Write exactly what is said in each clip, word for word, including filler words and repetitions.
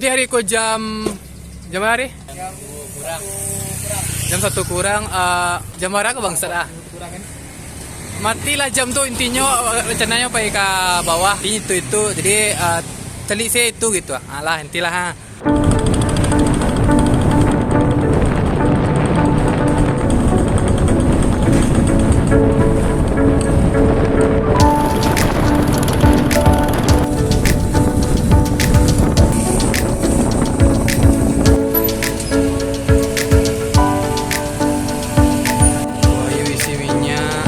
Hari ko jam, jam bara hari? Jam satu kurang, ah, jam bara ko bangsat ah. Matilah jam tu, intinyo, ah, rencananyo pai ka bawah, intinyo itu, itu. Jadi, ah, caliak se itu gitu ah. Alah, intilah ha. Wah, iyo isi minyak.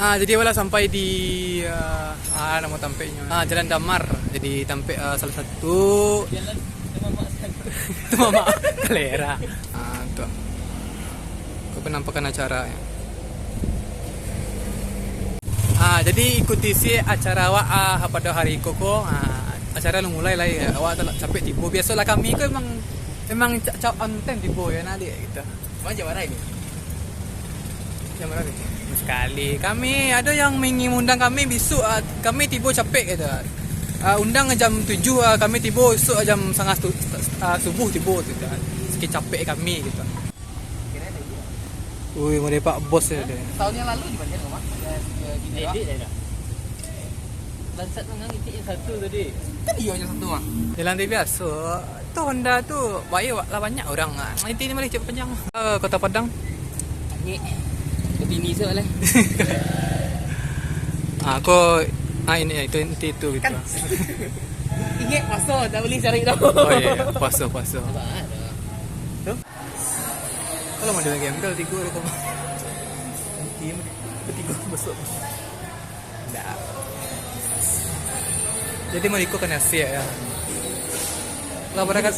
Ah, jadi awak lah sampai di, ah, ah, namo tampeknyo. Ah, Jalan Damar. Jadi tampek, ah, salah satu. Jalan Mamak Kalera. Ah, tu. Ko penampakan acara. Ah, jadi ikuti se acara awak, ah, pado hari ko ko. Ah, acara lah mulai lai. Awak tu lah capek tibo. Biasolah kami ko emang, emang ca-, ca-, on time tibo yo, nak dek gitu. Macam mana ini? Jam bara ni? Sakali. Kami, ado yang mangundang kami bisuak, ah, kami tibo capek gitu. Ah, undang jam tujuh, ah, kami tibo isuak jam satangah tu, ah, subuh tibo gitu. Saking capek kami gitu. Ui, model Pak Bos ya dia. Tahun yang lalu di Banjar, Mak. Ada, ada gini, Edit Pak. Dah. Bangsat mangang itik yang satu tadi. Kan iyo yang satu, Mak. Jalan tu biaso. Tu Honda tu, baik lah banyak urang. Ah, inti ni mari cek panjang. Eh, Kota Padang. Ni. Kepini se lah. Ah, ko, ah, ini, itu, inti tu gitu. Kan. Ingat puaso, tak boleh cari dah. Oh, iya, iya. Puaso, puaso. Sabar, dah. Tu? Kalau model gembel tigo ada kau. Tim ketiga masuk. Ndak. Jadi, mereka kena siap ya. Lah barakat.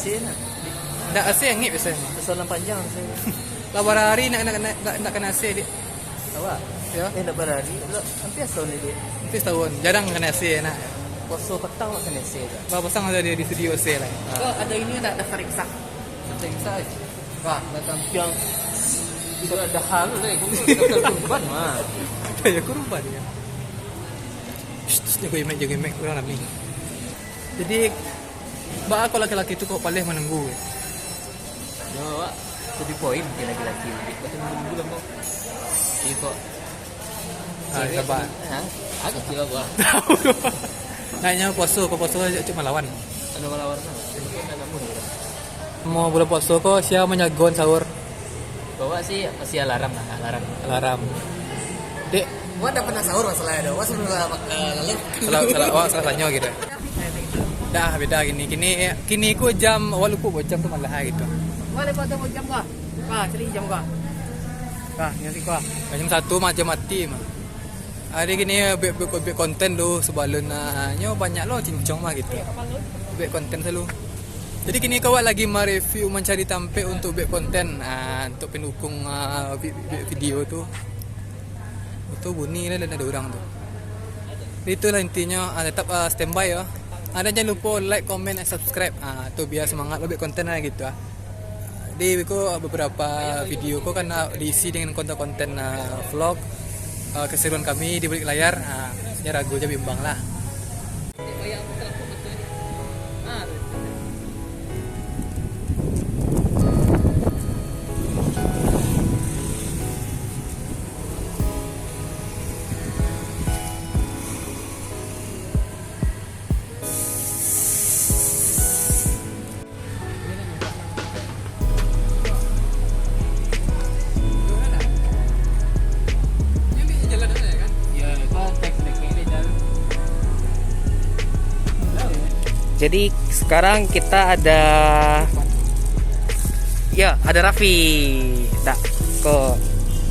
Ndak, A C angin biasanya. Persoalan panjang biasanya. Lah barari nak, nak, nak, nak, nak kena A C, Dik. Awak? Ya. Eh, ndak barari. Lah, hampir setahun ni, Dik. Hampir setahun. Jarang kena A C nak. Puasa patang nak kena A C tak? Lah, pasang saja di, di studio A C lah. Ah. Kau ada ini tak, daftar imsak? Daftar imsak, eh? Wah, dah tampiang. Itu ada hal lah, itu kan kurban mah. Ya, kurban ya. Shh, shh, jaga image, jaga image, kurang rami. Jadi, baa kok laki-laki tu kok paleh manunggu? Yo, awak lebih poin mungkin laki-laki. Lebih poin manunggu lah, kok. Iya, kok. Ah, cewek sabar. Ha? Aku kira apa? Tahu. Kayaknya puasa, kok puasa cuma malawan. Ada malawan kan? Mungkin ada namun gitu. Mau bulan puasa ko, sia manjagon sahur? Bawa sih, pasti alarm lah, alarm. Alarm. Dek. Wak dah pernah sahur masalah tu. Wak sebelum lah, eh, lalu. Salah, salah, wak salah tanya gitu. Dah, beda gini. Kini, kini ku jam, wak lupa buat jam tu malah gitu. Wak lepas tu buat jam kah? Kah, cari jam kah? Kah, ngasih kah? Jam satu macam mati mah. Hari gini buek, buek, buek konten tu sabalun, ah, nyo banyak lo cincong mah gitu. Buek konten selalu. Jadi kini ko awak lagi ma-review mancari tampek untuk buek konten, ah, untuk pendukung, ah, vi-, vi-, video tu. Tu bunyi lah, dah ada orang tu. Itulah intinyo, ah, tetap, ah, standby yo. Ada, jangan lupa like, comment, and subscribe. Ah, tu biar semangat buat konten lah gitu ah. Jadi, ko beberapa video ko kan, ah, diisi dengan konten-konten, ah, vlog, ah, keseruan kami di balik layar. Ah, ya ragu aja bimbang lah. Jadi sekarang kita ada, ya, ada Raffi. Tak, ko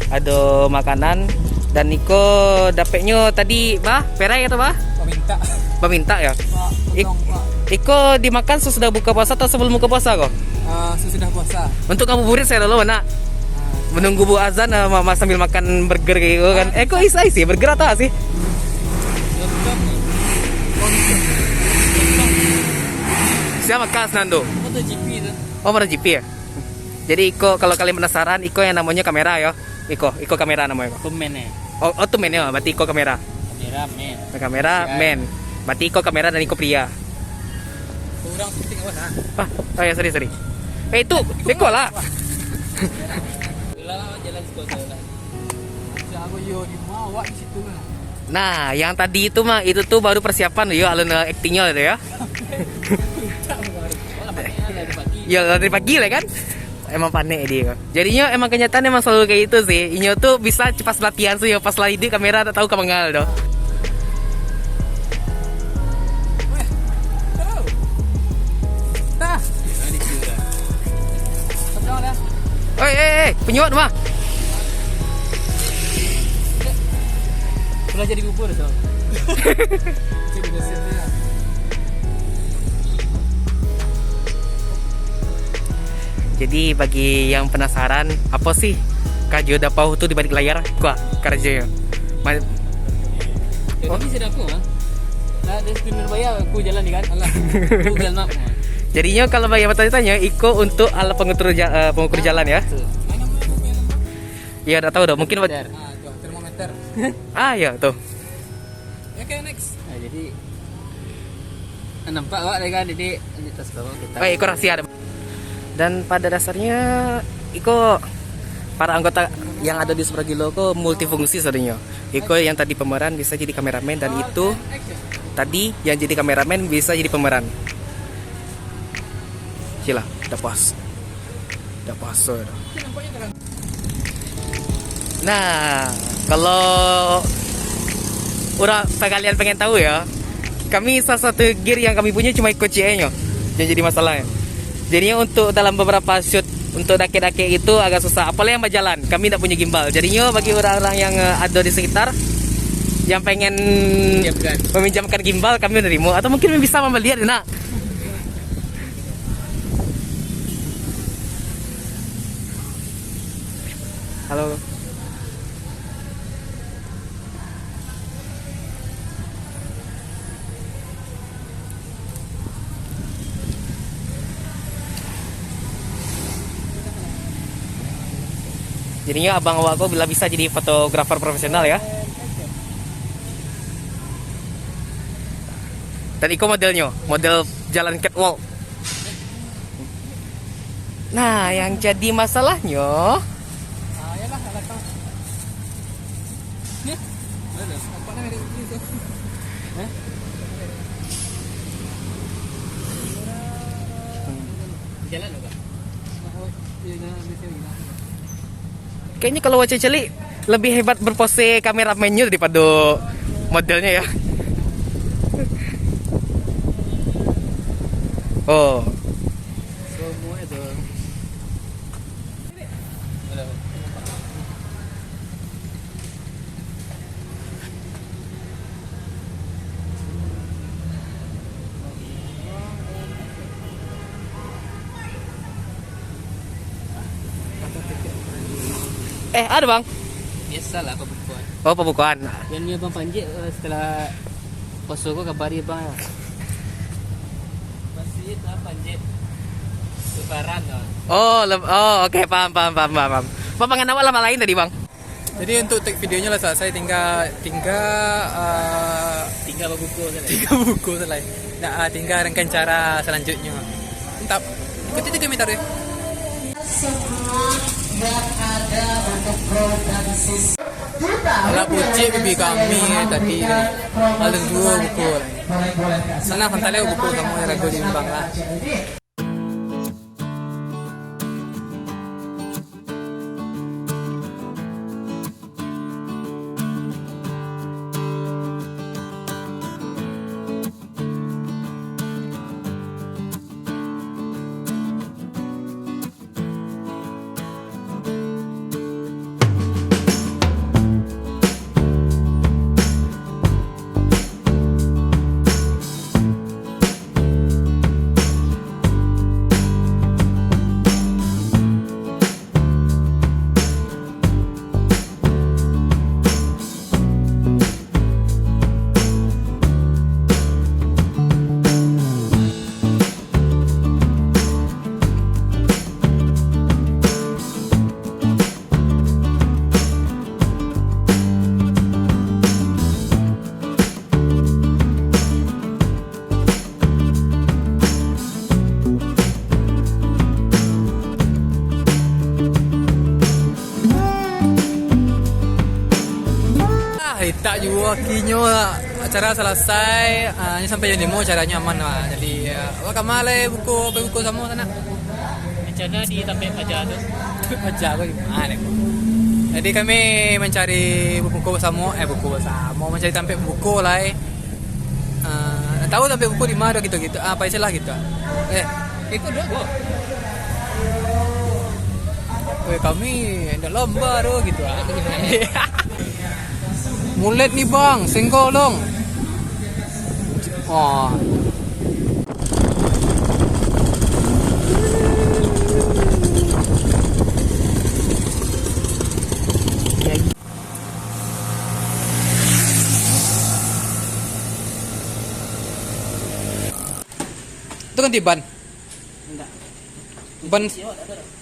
ado makanan dan iko dapeknyo tadi, bah, perai atau bah? Pamintak. Pamintak ya? Pak, Ik-, tolong, Pak. Iko dimakan sesudah buka puasa atau sebelum buka puasa ko? Ah, sesudah puasa. Untuk ngabuburit sadonyo, nak. Ah. Menunggu bu azan, ah, ma-, ma-, sambil makan burger kayak gitu kan. Ah, eh, kok bisa sih? Burger atau sih? Lontong. Lontong. Siapa kas Nando? Apa tu G P tu? Oh, pada G P ya? Jadi iko, kalau kalian penasaran, iko yang namanya kamera ya. Iko, iko kamera namanya. Iko men eh. Oh, oh tu men ya, berarti iko kamera. Kamera men. Kamera men. Berarti iko kamera dan iko pria. Kurang penting apa nah? Ah, oh ya, sorry, sorry. Eh, itu, iko lah. Lah, jalan sekolah lah. Siapa yo di rumah, awak di situ lah. Nah, yang tadi itu mah, itu tuh baru persiapan yo, alun aktingnya itu ya. Ya, dari pagi lah kan. Emang panik dia. Jadinya emang kenyataan emang selalu kayak itu sih. Inyo tuh bisa cepat latihan sih, pas lah hidup kamera tak tahu ka mangal doh. Oi, eh, eh, penyuat mah. Sudah jadi bubur tu. Jadi bagi yang penasaran, apa sih karajo Dapau tu di balik layar? Kuah karajonyo. Ma- Jadi ini sudah aku ah. Nah, dari Siti Nurbaya aku jalan ni kan. Alah. Google Map. Jadinya kalau bagi yang bertanya-tanya, iko untuk alat pengukur ja- eh, pengukur jalan ya. Betul. Ya, tak tahu dah. Mungkin Ter- Ah, tu, termometer. Ah, ya, tu. Oke, next. Nah, jadi, nampak awak dari kan, jadi, ini tas bawah kita. Oh, iko rahasia ada. Dan pada dasarnya, iko para anggota yang ada di Subaragilo ko multifungsi sadonyo. Iko yang tadi pemeran bisa jadi kameramen dan itu tadi yang jadi kameramen bisa jadi pemeran. Sila, dah puas. Dah puasa dah. Nah, kalau urang sakalian pengen tahu ya, kami salah satu gear yang kami punya cuma iko C E nyo yang jadi masalah. Jadinya untuk dalam beberapa shoot untuk dakek-dakek itu agak susah. Apalagi yang berjalan, kami tidak punya gimbal. Jadinya bagi orang-orang yang eh, ada di sekitar yang pengen Pinjamkan. Meminjamkan gimbal, kami menerima atau mungkin bisa membeli, nak. Halo. Jadinya abang awak ko bila bisa jadi fotografer profesional ya. Dan iko modelnyo, model jalan catwalk. Nah, yang jadi masalahnya, kayaknya kalau wacai calik lebih hebat berpose kameramennyo daripada modelnya ya. Oh. Eh, ada bang? Biasalah pembukuan. Oh, pembukuan. Yang ni abang panjik eh, setelah poso ko kabari abang ya. Itu apa, Jit? Lebaran, no. Oh, leb-, oh, oke, paham, paham, paham, paham, paham. Bang, pangan awak lah lain tadi, Bang. Jadi, untuk take videonya lah selesai, tinggal, tinggal, eh, Tinggal babuka saja. Tinggal babuka saja. Nah, ah, tinggal rangkaian acara selanjutnya. Mantap. Ikuti terus komentar deh. Semua yang ada untuk bro dan sis. Alah, bucik bibi kami tadi. Malam dua buka. Senang, santai lah buka, kamu ragu di bimbang lah. Ah, etak juo akhirnyo acara salasai. Ah, nyo sampai jam limo, acaranyo aman lah. Jadi, ah, awak ka ma lai buko, pai buko samo sanak? Rencana di tampek paja tu. Paja ko di ma ko? Jadi kami mancari buko basamo, eh, buko basamo, mancari tampek buko lai. Ah, tahu tampek buko di ma tu, gitu-gitu. Ah, pai sajolah gitu. Eh, iko duo ko. Weh, kami ndak lomba tu, gitu ah. Mulet ni, Bang, senggol dong. Oh. Tu kan tiban. Indak. Ban. Isi awak tak ada.